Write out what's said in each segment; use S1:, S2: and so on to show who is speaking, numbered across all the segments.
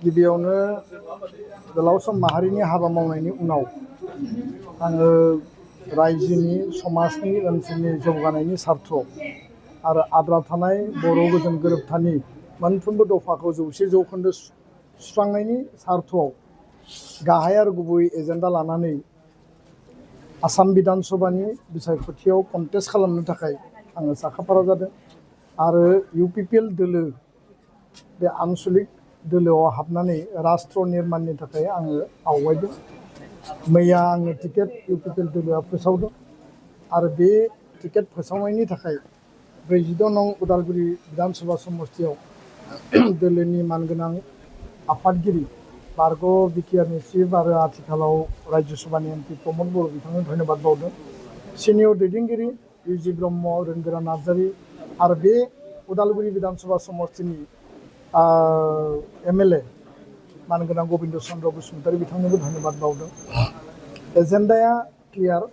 S1: गिबियावनो गोलाव सम माहारिनि हाबा मावनायनि उनाव आङो रायजोनि समाजनि ओनसोलनि जौगानायनि सार्थ आरो आद्रा थानाय बर' गोजोन गोरोबथानि मोनफ्रोमबो दफाखौ 100% सुस्रांनायनि सार्थआव गाहाय आरो गुबै एजेन्डा लानानै आसाम बिधान सभानि बिसायख'थियाव कन्टेस्ट खालामनो थाखाय आङो साखाफारा जादों आरो इउपिपिएल दोलो बे आनसलिक दोलोआव हाबनानै राष्ट्र निर्माणनि थाखाय आङो आवगायदों। मैया आङो टिकेट इउपिपिएल दोलोआ फोसावदों आरो बे टिकेट फोसावनायनि थाखाय 46 नं उदालगुरि बिधान सभा समष्टियाव दोलोनि मानगोनां आफादगिरि बारग' बिटिआरनि चिफ आरो आथिखालाव राज्य सभानि एमपि प्रमद बर' बिथांनो धन्यबाद बावदों। सिनियर दैदेनगिरि इउजि ब्रह्म, रोंगोरा नार्जारि आरो बे उदालगुरि बिधान सभा समष्टिनि एमएलए मानगोनां गबिन्द चन्द्र बसुमतारी बिथांनोबो धन्यबाद बावदों। एजेन्डाया क्लियार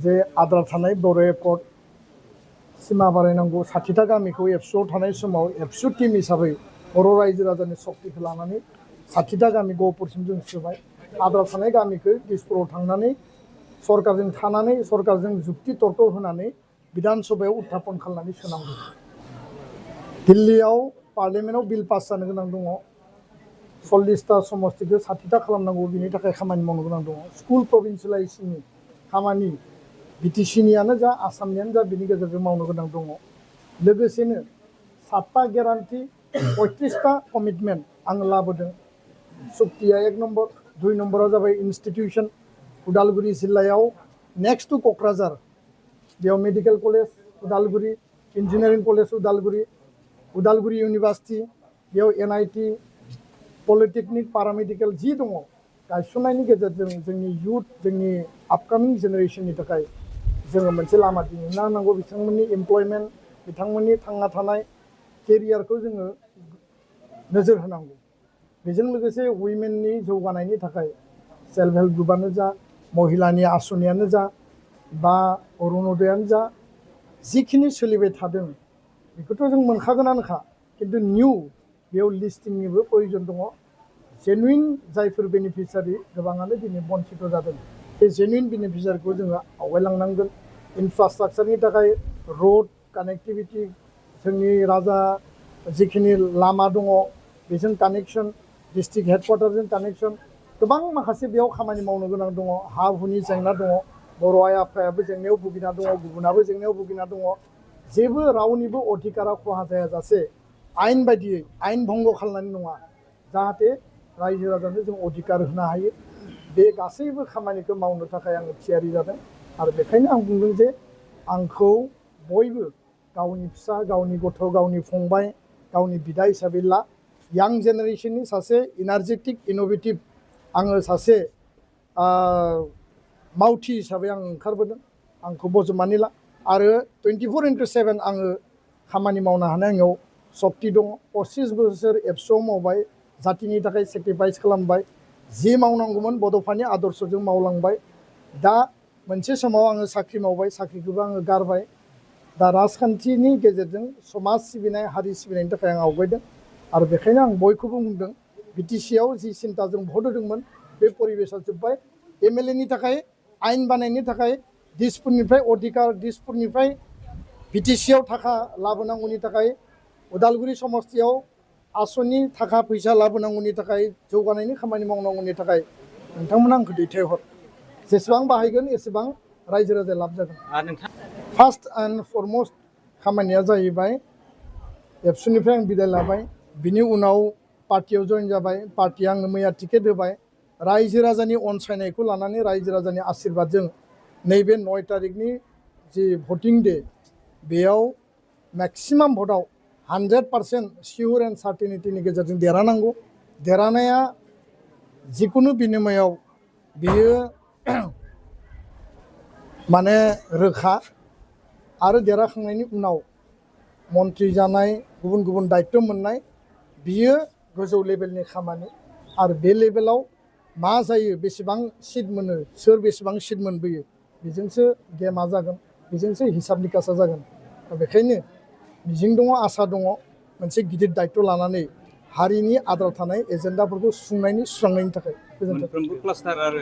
S1: जे आद्रा थानाय बर' एकर्ड सिमा बारायनांगौ। 60टा गामिखौ एबसुआव थानाय समाव एबसु टीम हिसाबै बर' रायजो राजानि सक्तिखौ लानानै 60टा गामि गहपुरसिम जों सोबाय। आद्रा थानाय गामिखौ दिसपुराव थांनानै सरकारजों थानानै सरकारजों जुक्ति तर्क होनानै बिधान सभायाव उत्थापन खालामनानै सोनांगौ। दिल्लीयाव पार्लियामेन्टआव बिल पास जानो गोनां दङ। 40टा समष्टिखौ 60टा खालामनांगौ, बिनि थाखाय खामानि मावनो गोनां दङ। स्कुल प्रभिन्सियेलाइजेसननि खामानि बिटिसिनियानो जा आसामनियानो जा बिनि गेजेरजों मावनो गोनां दङ। लोगोसेनो 7टा गेरान्टि 35टा कमिटमेन्ट आङो लाबोदों। सुक्तिया 1 नम्बर, 2 नम्बरा जाबाय इन्स्टिटिउसन। उदालगुरि जिल्लायाव नेक्स्ट टु क'क्राझार बेयाव medical college Udalguri, engineering college Udalguri university, बेयाव एनआईटी, पलिटेकनिक, पारामेडिकेल जि दङ गायसननायनि गेजेरजों जोंनि इयुथ, जोंनि आपकामिं जेनेरेसननि थाखाय जोङो मोनसे लामा दिन्थिना होनांगौ। बिथांमोननि एमप्लयमेन्ट, बिथांमोननि थांना थानाय केरियारखौ जोङो नोजोर होनांगौ। बेजों लोगोसे उइमेननि जौगानायनि थाखाय सेल्फ हेल्प ग्रुपआनो जा, महिलानि आसनियानो जा बा अरुणदयानो जा, जिखिनि सोलिबाय थादों बेखौथ' जों मोनखागोनानोखा, खिन्थु निउ बेयाव लिस्टिंनिबो प्रयोजन दङ। जेनुइन जायफोर बेनिफिसियारि गोबाङानो दिनै बन्सित जादों, बे जेनुइन बेनिफिसियारिखौ जोङो आवगायलांनांगोन। इनफ्रास्ट्राक्चारनि थाखाय रोड कानेक्टिभिटि, जोंनि राजा जिखिनि लामा दङ बेजों कानेक्सन, डिस्ट्रिक्ट हेडक्वार्टारजों कानेक्सन, गोबां माखासे बेयाव खामानि मावनो गोनां दङ। हा हुनि जेंना दङ, बर' आइ आफायाबो जेंनायाव भुगिना दङ, गुबुनाबो जेंनायाव भुगिना दङ। जेबो रावनिबो अधिकारा खहा जायाजासे आयेन बायदियै आयेन भंग खालामनानै नङा, जाहाथे रायजो राजानो जों अधिकार होनो हायो। बे गासैबो खामानिखौ मावनो थाखाय आङो थियारि जादों आरो बेखायनो आं बुंदों जे आंखौ बयबो गावनि फिसा, गावनि गथ', गावनि फंबाय, गावनि बिदा हिसाबै ला। यां जेनेरेसननि सासे इनार्जेटिक, इन'भेटिभ आङो सासे मावथि हिसाबै आं ओंखारबोदों। आंखौ बजबनानै ला आरो 24/7 आङो खामानि मावनो हानाय आंनाव सक्ति दङ। 25 बोसोर एबसुआव मावबाय, जातिनि थाखाय सेक्रिफाइस खालामबाय, जि मावनांगौमोन बड'फानि आदर्शजों मावलांबाय। दा मोनसे समाव आङो साख्रि मावबाय, साख्रिखौबो आङो गारबाय। दा राजखान्थिनि गेजेरजों समाज सिबिनाय, हारि सिबिनायनि थाखाय आं आवगायदों आरो बेखायनो आं बयखौबो बुंदों बिटिसिआव जि सिन्ताजों भट होदोंमोन बे परिबेसा जोब्बाय। एमएलएनि थाखाय आयेन बानायनो थाखाय दिसपुरनिफ्राय अधिकार, दिसपुरनिफ्राय बिटिसिआव थाखा लाबोनांगौनि थाखाय, उदालगुरि समष्टियाव आसनि थाखा फैसा लाबोनांगौनि थाखाय, जौगानायनि खामानि मावनांगौनि थाखाय नोंथांमोना आंखौ दैथायहर। जेसेबां बाहायगोन एसेबां रायजो राजाया लाब जागोन। फार्स्ट एन्ड फरमस्ट खामानिया जाहैबाय एबसुनिफ्राय आं बिदाय लाबाय, बिनि उनाव पार्टियाव जइन जाबाय। पार्टिया आंनो मैया टिकेट होबाय। रायजो राजानि अनसायनायखौ लानानै, रायजो राजानि आशीर्बादजों नैबे 9 तारिखनि जि भटिं डे बेयाव मेक्सिमाम भटआव 100% सियर एन्ड सार्टेनिटिनि गेजेरजों देरहानांगौ। देरहानाया जिकुनु बिनिमयाव बियो माने रोखा आरो देरहाखांनायनि उनाव मन्त्रि जानाय, गुबुन गुबुन दायित्व मोननाय, बियो गोजौ लेभेलनि खामानि आरो बे लेभेलाव मा जायो, बेसेबां सिट मोनो, सोर बेसेबां सिट मोनबोयो, बेजोंसो गेमा जागोन, बेजोंसो हिसाब निकासा जागोन। दा बेखायनो मिजिं दङ, आसा दङ, मोनसे गिदिर दायित्व लानानै
S2: हारिनि आद्रा थानाय एजेन्डाफोरखौ सुस्रांनायनि थाखाय
S3: मोनफ्रोमबो क्लास्टार आरो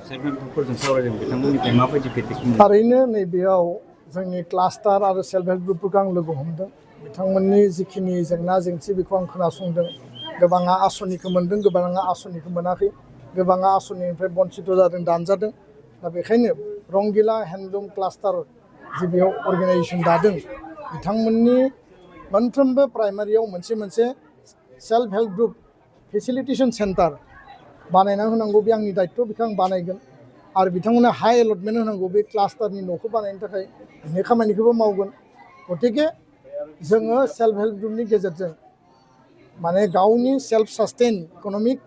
S3: सेल्फ हेल्प ग्रुपफोरजों सावरायदों बिथांमोननिफ्राय माबायदि फिडबेक मोनो?
S1: थारैनो नैबेयाव जोंनि क्लास्टार आरो सेल्फ हेल्प ग्रुपफोरखौ आं लोगो हमदों बिथांमोननि जिखिनि जेंना जेंसि बेखौ आं खोनासंदों गोबाङा आसनिखौ मोनदों गोबाङा आसनिखौ मोनाखै गोबाङा आसनिनिफ्राय बन्सित जादों दानजादों दा बेखायनो रंगिला हेन्डलुम क्लास्टार जे बेयाव अर्गानाइजेसन दादों बिथांमोननि मोनफ्रोमबो प्राइमारियाव मोनसे self help group facilitation centre बानायना होनांगौ बे आंनि दायित्व बेखौ आं बानायगोन आरो बिथांमोननो हाई एलटमेन्ट होनांगौ बे क्लास्टारनि न'खौ बानायनो थाखाय बे खामानिखौबो मावगोन गतिके जोङो सेल्फ हेल्प ग्रुपनि गेजेरजों माने गावनि सेल्फ सास्टेन इक'नमिक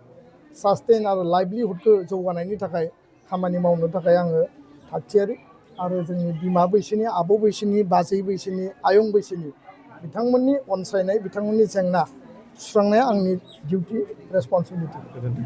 S1: सास्टेन आरो लाइभलिहुडखौ जौगानायनि थाखाय खामानि मावनो थाखाय आङो थागथियारि आरो जोंनि बिमा बैसोनि आबौ बैसोनि बाजै बैसोनि आयं बैसोनि बिथांमोननि अनसायनाय बिथांमोननि जेंना सुस्रांनाया आंनि डिउटि रेसपन्सिबिलिटि